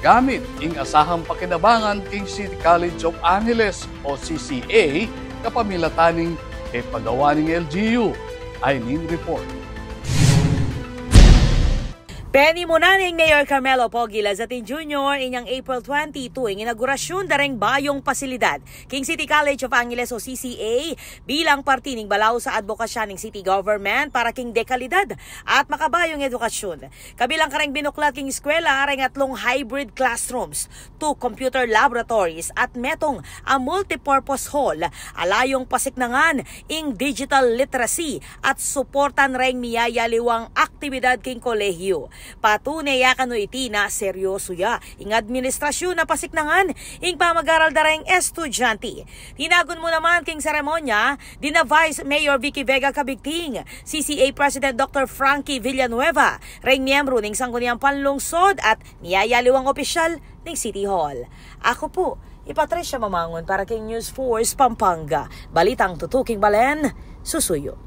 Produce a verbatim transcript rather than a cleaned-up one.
Gamit ing asahang pakinabangan king City College of Angeles o C C A kapamilatan ning e pagawa ning L G U. Ay ning report. Penimunan ning Mayor Carmelo Pogi Lazatin Junior inyang April twenty-two ing inaugurasyun da reng bayung pasilidad king City College of Angeles o C C A bilang parti ning balaus a adbokasya ning city government para king dekalidad at makabayung edukasyon. Kabilang kareng binuklat king eskwela reng atlung hybrid classrooms, two computer laboratories at metung a multipurpose hall a layung pasiknangan ing digital literacy at suportan reng miyayaliwang aktibidad king kolehiyu. Patune ya kanu iti na seryoso ya ing administrasyun a pasiknangan ing pamagaral da reng estudyante. Tinagun mu naman king seremonya dina Vice Mayor Vicky Vega Cabigting, C C A President Doctor Frankie Villanueva, reng miyembru ning Sangguniang Panlungsod at miyayaliwang opisyal ning City Hall. Aku pu i Patricia Mamangun para king News Force Pampanga. Balitang tutuking balen, susuyu.